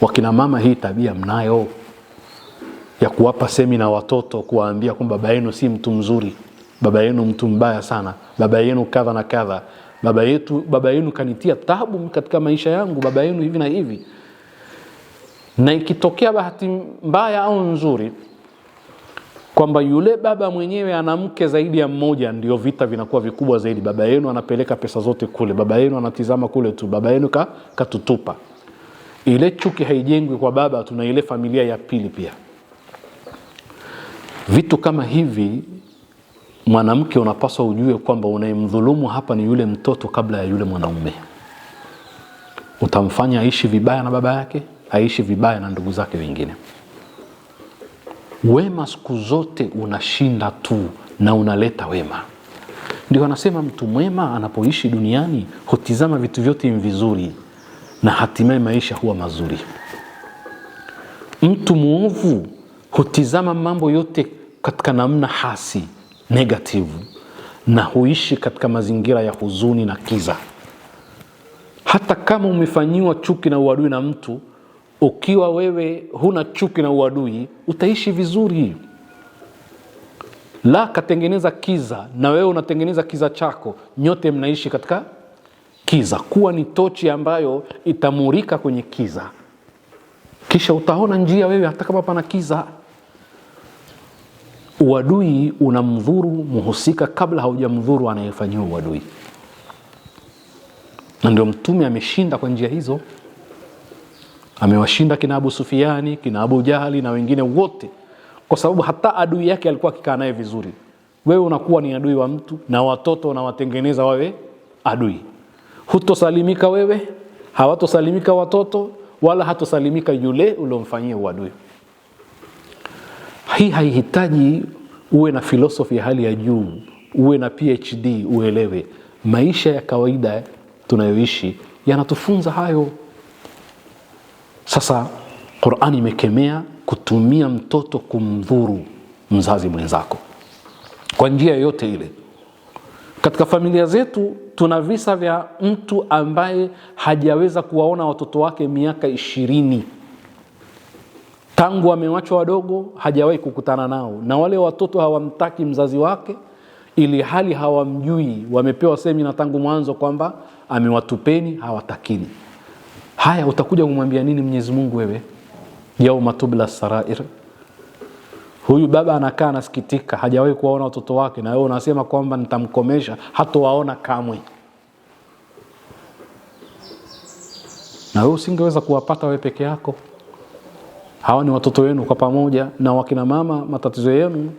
Wakina mama, hii tabia mnayo ya kuwapa semina watoto, kuwaambia kwamba baba yenu si mtu mzuri, baba yenu mtu mbaya sana, baba yenu kadha na kadha, baba yenu kanitia tabu katika maisha yangu, baba yenu hivi na hivi. Na ikitokea bahati mbaya au nzuri kwamba yule baba mwenyewe ana mke zaidi ya mmoja, ndio vita vinakuwa vikubwa zaidi. Baba yenu anapeleka pesa zote kule, baba yenu anatizama kule tu, baba yenu katutupa. Ile chuki haijengwi kwa baba, tuna ile familia ya pili pia. Vitu kama hivi, mwanamke unapaswa ujue kwamba unayemdhulumu hapa ni yule mtoto kabla ya yule mwanaume. Utamfanya aishi vibaya na baba yake, aishi vibaya na ndugu zake wengine. Wema siku zote unashinda tu na unaleta wema. Ndio anasema mtu mwema anapoishi duniani hutizama vitu vyote vizuri na hatimaye maisha huwa mazuri. Mtu muovu hutizama mambo yote katika namna hasi, negative, na huishi katika mazingira ya huzuni na kiza. Hata kama umefanyiwa chuki na uadui na mtu, ukiwa wewe huna chuki na uadui utaishi vizuri. La katengeneza kiza na wewe unatengeneza kiza chako, nyote mnaishi katika kiza. Kuwa ni tochi ambayo itamurika kwenye kiza, kisha utaona njia wewe hata kama pana kiza. Uadui unamdhuru muhusika kabla haujamdhuru anayefanyiwa uadui, na ndio Mtume ameshinda kwa njia hizo. Amewashinda kina Abu Sufiani, kina Abu Jahali na wengine wote, kwa sababu hata adui yake alikuwa akikaa naye vizuri. Wewe unakuwa ni adui wa mtu na watoto unawatengeneza wawe adui. Hutosalimika wewe, hawatosalimika watoto, wala hatosalimika yule uliomfanyia uadui. Hii haihitaji uwe na filosofi ya hali ya juu, uwe na PhD uelewe. Maisha ya kawaida tunayoishi yanatufunza hayo. Sasa Qur'ani imekemea kutumia mtoto kumdhuru mzazi mwenzako kwa njia yoyote ile. Katika familia zetu tuna visa vya mtu ambaye hajaweza kuwaona watoto wake miaka 20. Tangu amewachwa wadogo hajawahi kukutana nao, na wale watoto hawamtaki mzazi wake, ili hali hawamjui. Wamepewa semina tangu mwanzo kwamba amewatupeni, hawatakini. Haya, utakuja kumwambia nini Mwenyezi Mungu wewe? Yauma tubla sarair. Huyu baba anakaa anasikitika, hajawahi kuwaona watoto wake, na wewe unasema kwamba nitamkomesha, hatowaona kamwe. Na wewe usingeweza kuwapata wewe peke yako. Hawa ni watoto wenu kwa pamoja. Na wakina mama, matatizo yenu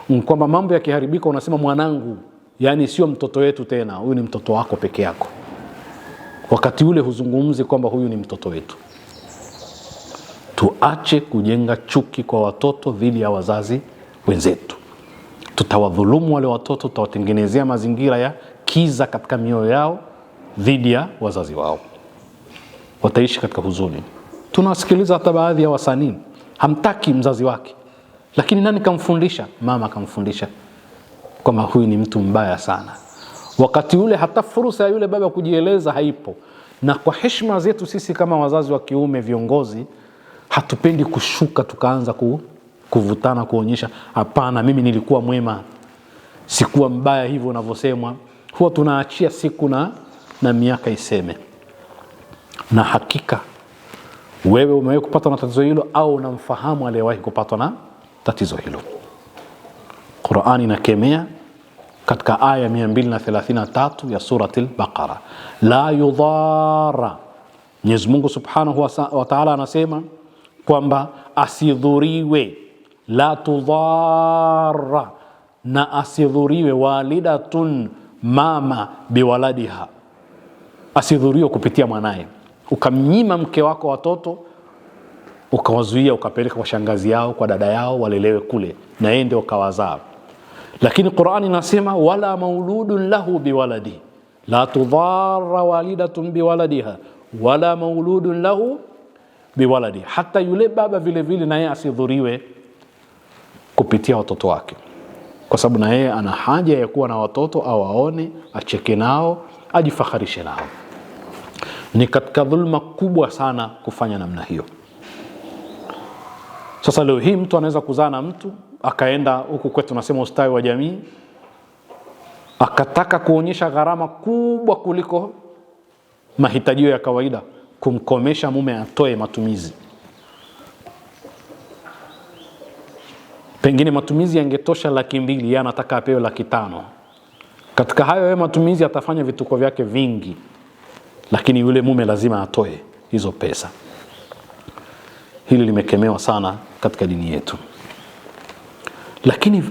ni kwamba mambo yakiharibika unasema mwanangu, yani sio mtoto wetu tena, huyu ni mtoto wako peke yako. Wakati ule huzungumzi kwamba huyu ni mtoto wetu. Tuache kujenga chuki kwa watoto dhidi ya wazazi wenzetu. Tutawadhulumu wale watoto, tutawatengenezea mazingira ya kiza katika mioyo yao dhidi ya wazazi wao. Wataishi katika huzuni. Tunawasikiliza hata baadhi ya wasanii, hamtaki mzazi wake, lakini nani kamfundisha? Mama kamfundisha kwamba huyu ni mtu mbaya sana. Wakati ule hata fursa ya yule baba kujieleza haipo. Na kwa heshima zetu sisi kama wazazi wa kiume, viongozi, hatupendi kushuka tukaanza kuvutana, kuonyesha hapana, mimi nilikuwa mwema, sikuwa mbaya hivyo unavyosemwa. Huwa tunaachia siku na miaka iseme. Na hakika wewe umewahi kupatwa na tatizo hilo au unamfahamu aliyewahi kupatwa na tatizo hilo. Qur'ani inakemea katika aya 233 ya surati al-Baqara, la yudhara. Mwenyezi Mungu Subhanahu wa Ta'ala anasema kwamba asidhuriwe, la tudhara, na asidhuriwe walidatun, mama biwaladiha, asidhuriwe kupitia mwanaye. Ukamnyima mke wako watoto, ukawazuia, ukapeleka kwa shangazi yao, kwa dada yao, walelewe kule na yeye ndio ukawazaa. Lakini Qur'ani inasema wala mauludun lahu biwaladi, la tudhara walidatun biwaladiha wala mauludun lahu biwaladi. Hata yule baba vile vile naye asidhuriwe kupitia watoto wake, kwa sababu na yeye ana haja ya kuwa na watoto, au aone, acheke nao, ajifaharishe nao. Ni katika dhulma kubwa sana kufanya namna hiyo. Sasa leo hii mtu anaweza kuzaa na mtu akaenda huku kwetu tunasema ustawi wa jamii, akataka kuonyesha gharama kubwa kuliko mahitajio ya kawaida, kumkomesha mume atoe matumizi. Pengine matumizi yangetosha 200,000, yeye anataka apewe 500,000. Katika hayo yeye matumizi atafanya vituko vyake vingi, lakini yule mume lazima atoe hizo pesa. Hili limekemewa sana katika dini yetu. Lakini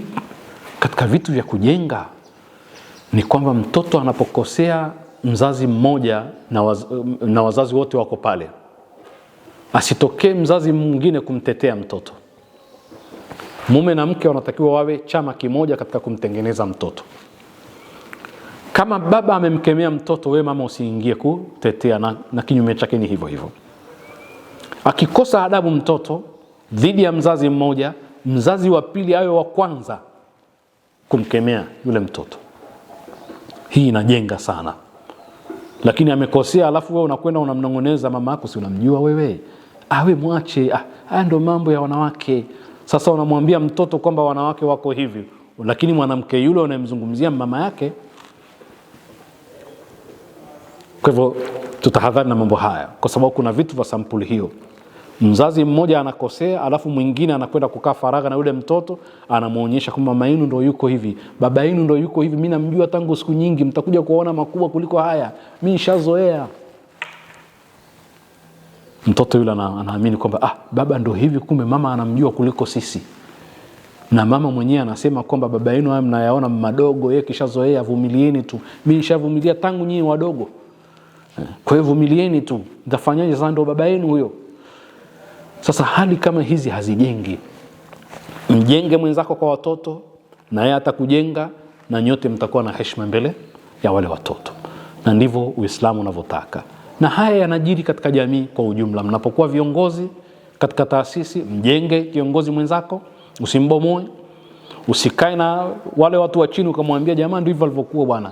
katika vitu vya kujenga ni kwamba mtoto anapokosea mzazi mmoja na wazazi wote wako pale, asitokee mzazi mwingine kumtetea mtoto. Mume na mke wanatakiwa wawe chama kimoja katika kumtengeneza mtoto. Kama baba amemkemea mtoto, we mama usiingie kutetea, na kinyume chake ni hivyo hivyo. Akikosa adabu mtoto dhidi ya mzazi mmoja, mzazi wa pili awe wa kwanza kumkemea yule mtoto. Hii inajenga sana. Lakini amekosea, alafu wewe unakwenda unamnongoneza mama yako, si unamjua wewe? Awe mwache, haya ndio mambo ya wanawake. Sasa unamwambia mtoto kwamba wanawake wako hivi, lakini mwanamke yule unayemzungumzia mama yake. Kwa hivyo tutahadhari na mambo haya, kwa sababu kuna vitu vya sampuli hiyo. Mzazi mmoja anakosea, alafu mwingine anakwenda kukaa faragha na yule mtoto, anamuonyesha kwamba mama yenu ndio yuko hivi, baba yenu ndio yuko hivi, mimi namjua tangu siku nyingi, mtakuja kuona makubwa kuliko haya, mimi nishazoea. Mtoto yule anaamini kwamba baba ndio hivi, kumbe mama anamjua kuliko sisi. Na mama mwenyewe anasema kwamba baba yenu haya mnayaona madogo, yeye kishazoea, vumilieni tu, mimi nishavumilia tangu nyinyi wadogo, kwa hiyo vumilieni tu, nitafanyaje sasa, ndio baba yenu huyo. Sasa hali kama hizi hazijengi. Mjenge mwenzako kwa watoto, na yeye atakujenga, na nyote mtakuwa na heshima mbele ya wale watoto. Na ndivyo Uislamu unavyotaka. Na haya yanajiri katika jamii kwa ujumla. Mnapokuwa viongozi katika taasisi, mjenge kiongozi mwenzako, usimbomoe. Usikae na wale watu wa chini ukamwambia jamaa ndivyo walivyokuwa bwana.